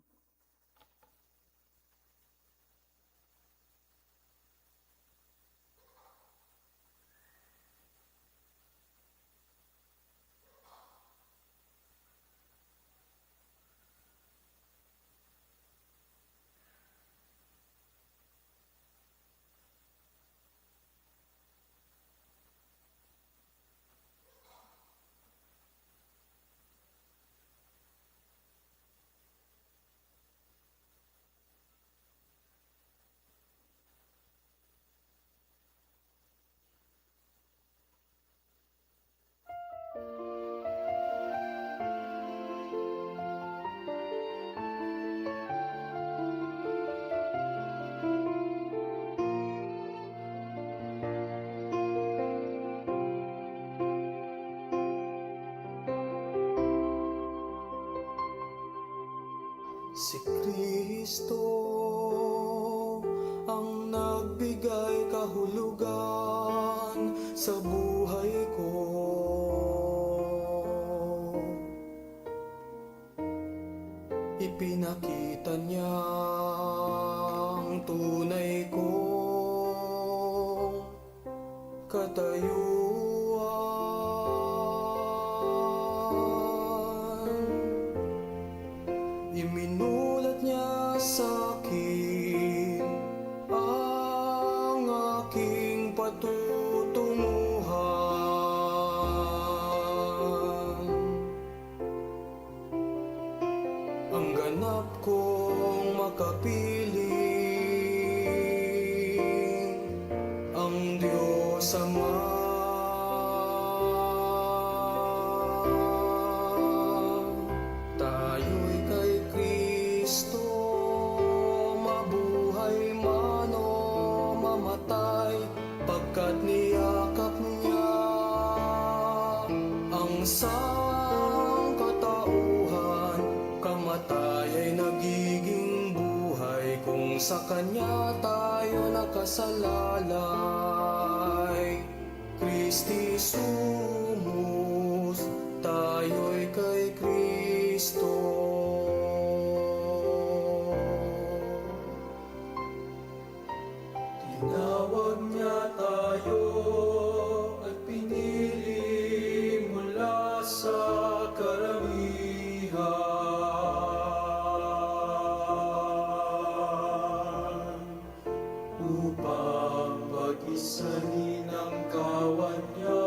Si Cristo ang nagbigay kahulogan sa buhay ko. Ipinakita niya ang tunay kong katayuan. Iminulat niya sa akin ang aking patutunguhan. Ang ganap kong makapiling, ang Diyos Ama. Tayo'y kay Cristo, mabuhay man o mamatay, pagkat niyakap niya ang sangkatauhan. Kamatay ay nagiging buhay kung sa Kanya tayo nakasalalay. Christi sumus, tayo'y kay Cristo. Tinawag niya tayo at pinili mula sa karamihan upang pag-isahin ang kawan niya.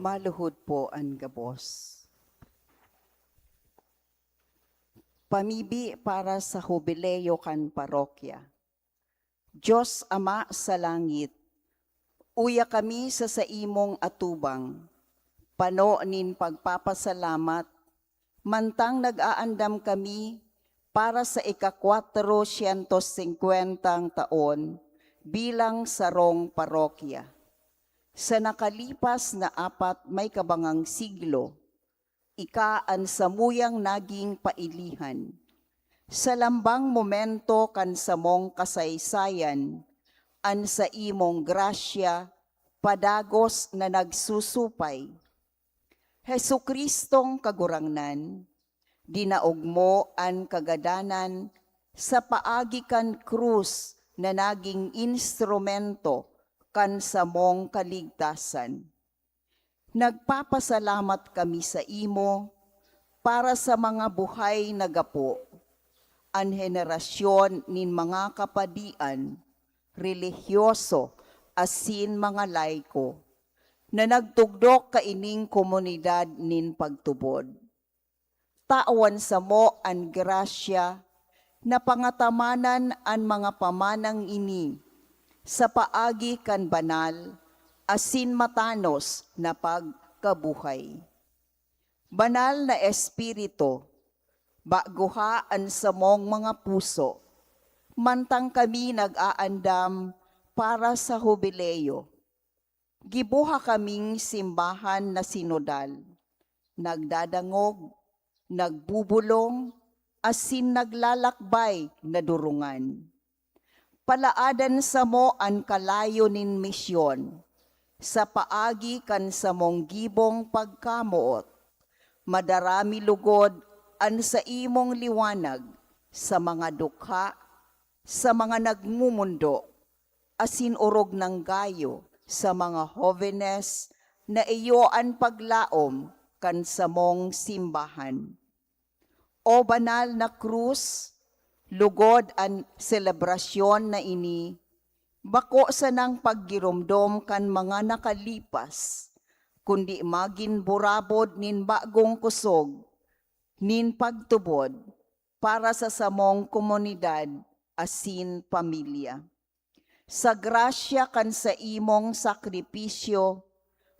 Maluhod po an gabos. Pamibi para sa Hubileo kan Parokya. Dios Ama sa langit, uya kami sa saimong atubang, pano nin pagpapasalamat, mantang nag-aandam kami para sa ika-kwatrosyentos singkwentang taon bilang sarong parokya. Sa nakalipas na apat may kabangang siglo, ika an samuyang naging pailihan. Sa lambang momento kan samong kasaysayan, an saimong grasya padagos na nagsusupay. Jesu-Cristong Kagurangnan, dinaog mo an kagadanan sa paagi kan krus na naging instrumento kan samong kaligtasan. Nagpapasalamat kami saimo para sa mga buhay na gapo, an henerasyon nin mga kapadian, relihiyoso, asin mga laiko, na nagtugdok kaining komunidad nin pagtubod. Tawan samo an grasya na pangatamanan an mga pamanang ini sa paagi kan banal asin matanos na pagkabuhay. Banal na Espiritu, baguha an samong mga puso, mantang kami nag-aandam para sa Hubileo. Gibuha kaming simbahan na sinodal, nagdadangog, nagbubulong, asin naglalakbay na durungan. Palaadan samo an kalayo nin misyon sa paagi kan samong gibong pagkamoot. Madara mi lugod an saimong liwanag sa mga dukha, sa mga nagmumundo, asin orog nang gayo sa mga hobenes na iyo an paglaom kan samong simbahan. O banal na krus, lugod an selebrasyon na ini, bako sanang paggiromdom kan mga nakalipas, kundi magin burabod nin bagong kusog nin pagtubod para sa samong komunidad asin pamilya. Sa grasya kan saimong sakripisyo,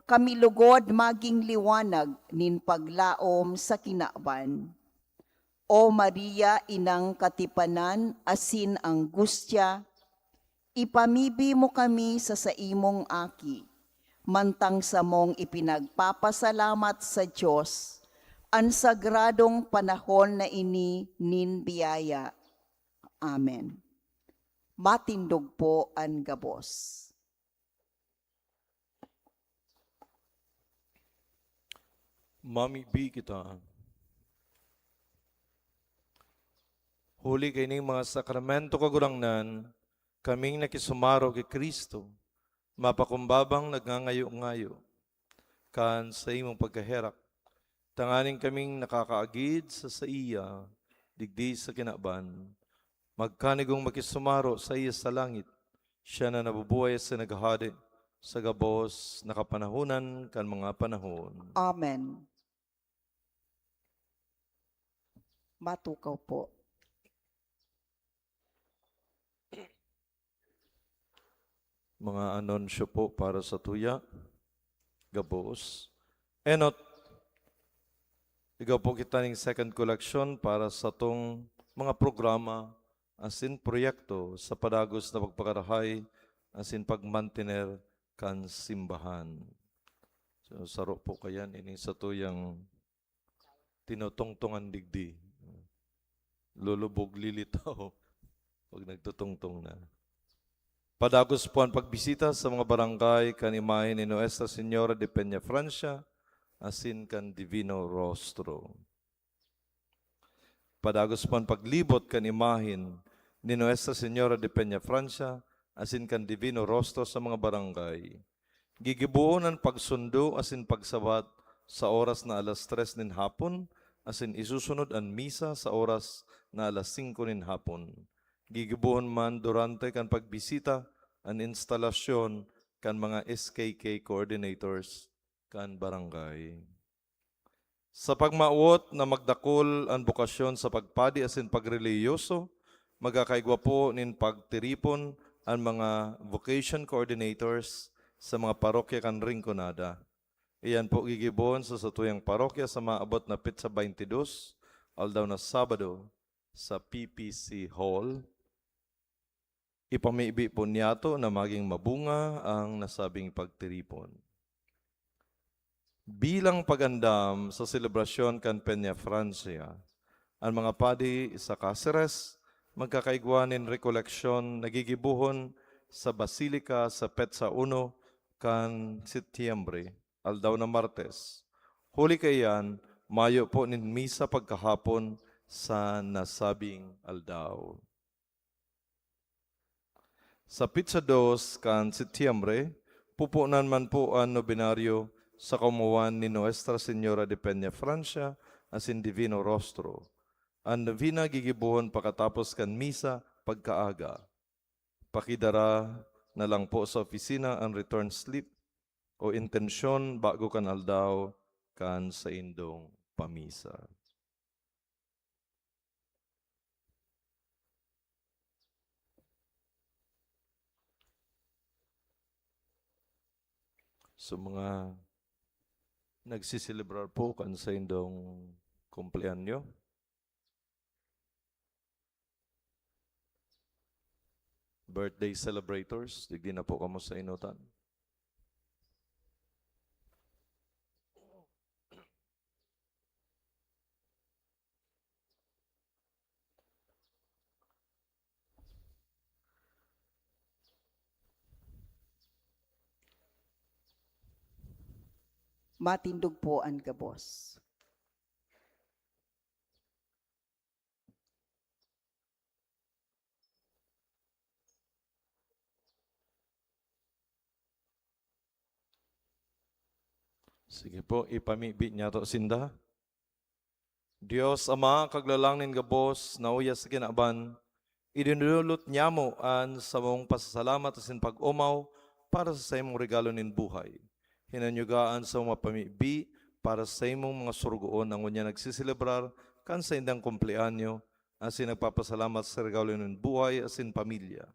kami lugod magin liwanag nin paglaom sa kinaban. O Maria, Inang katipanan asin anggustya, ipamibi mo kami sa saimong Aki, mantang samong ipinagpapasalamat sa Dios an sagradong panahon na ini nin biyaya. Amen. Matindog po an gabos. Mamibi kita. Huli kaining mga sakramento, Kagurangnan, kaming nakisumaro ki Cristo, mapakumbabang nagngangayo-ngayo kan saimong pagkaherak, tanganing kaming nakakaagid sa saiya digdi sa kinaban, magkanigong makisumaro saiya sa langit. Siya na nabubuhay asin naghahade sa gabos na kapanahonan kan mga panahon. Amen. Matukaw po. Mga anunsyo po para sa tuya. Gabos. Enot, igwa po kita ning second collection para sa tong mga programa asin proyekto sa padagos na pagpakarahay asin pagmantener kan simbahan. So, saro po kayan, ini sa tuyang tinutungtungan digdi. Lulubog lilitaw pag nagtutungtong na. Padagos po an pagbisita sa mga barangay kan imahen ni Nuestra Señora de Peña Francia asin kan Divino Rostro. Padagos po an paglibot kan imahen ni Nuestra Señora de Peña Francia asin kan Divino Rostro sa mga barangay. Gigibohon an pagsundo asin pagsabat sa oras na alas tres nin hapon, asin isusunod an misa sa oras na alas singko nin hapon. Gigibohon man durante kan pagbisita an instalasyon kan mga S K K coordinators kan barangay. Sa pagmawot na magdakul an bokasyon sa pagpadi asin pagrelihiyoso, magkakaigwa po nin pagtiripon an mga vocation coordinators sa mga parokya kan Rinconada. Iyan po gigibohon sa satuyang parokya sa maabot na petsa twenty-dos, aldaw na Sabado, sa P P C Hall. Ipamibi po niyato na maging mabunga ang nasabing pagtiripon. Bilang pag-andam sa selebrasyon kan Peña Francia, an mga padi sa Caceres magkakaigwa nin rekoleksyon na gigibohon sa Basilica sa petsa uno kan Setyembre, aldaw na Martes. Huli kaiyan, mayo po nin misa pagkahapon sa nasabing aldaw. Sa petsa dos kan Setyembre, pupunan man po an nobenaryo sa kaomawan ni Nuestra Señora de Peña Francia asin Divino Rostro. An nobena gigibohon pakatapos kan misa pagkaaga. Pakidara na lang po sa opisina an return slip o intensyon bago kan aldaw kan saindong pamisa. So, mga nagsiselebrar po kan saindong kumpleanyo, birthday celebrators, digdi na po kamo sa inutan. Matindog po an gabos. Sige po, ipamibi niyato sinda. Dios Ama, Kaglalang nin gabos, na uya sa kinaban, idinulot niamo an samong pasasalamat asin pag-omaw para sa saimong regalo nin buhay. Hinanyuga an samong mga pamibi para sa saimong mga sorogoon na ngunyan nagseselebrar kan saindang kumpleanyo, asin nagpapasalamat sa regalo nin buhay asin pamilya.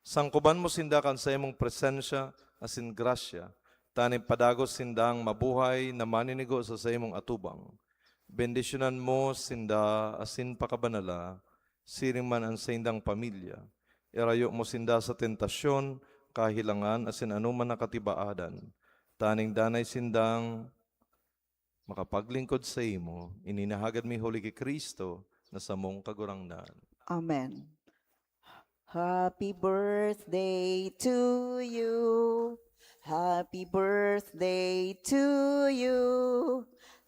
Sangkoban mo sinda kan saimong presensya asin grasya, tanganing padagos sindang mabuhay na maninigo sa saimong atubang. Bendisyonan mo sinda asin pakabanala, siring man an saindang pamilya. Irayo mo sinda sa tentasyon, kahelangan, asin anoman na katibaadan, tanganing danay sindang makapaglingkod saimo. Ini nahagad mi huli ki Cristo na samong Kagurangnan. Amen. Happy birthday to you. Happy birthday to you.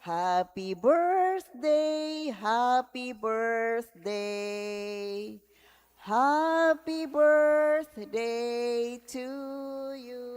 Happy birthday, happy birthday. Happy birthday to you.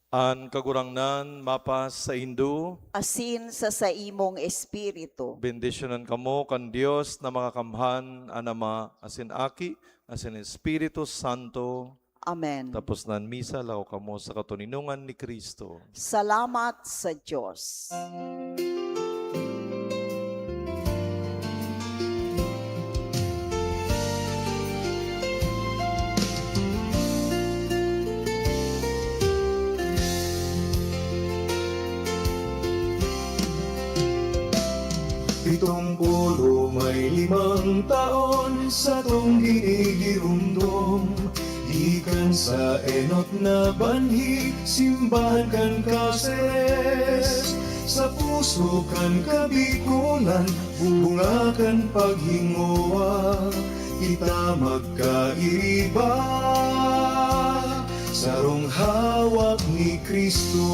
An Kagurangnan mapasaindo. Asin sa saimong espiritu. Bendisyonan kamo kan Dios na Makakamhan, an Ama, asin Aki, asin Espiritu Santo. Amen. Tapos na an misa, laog kamo sa katoninongan ni Cristo. Salamat sa Dios. Pitong polo may limang taon satong ginigiromdom, gikan sa enot na banhi, simbahan kan Caceres. Sa puso kan Kabikolan, bunga kan paghingowa, kita magkairiba, sarong hawak ni Cristo.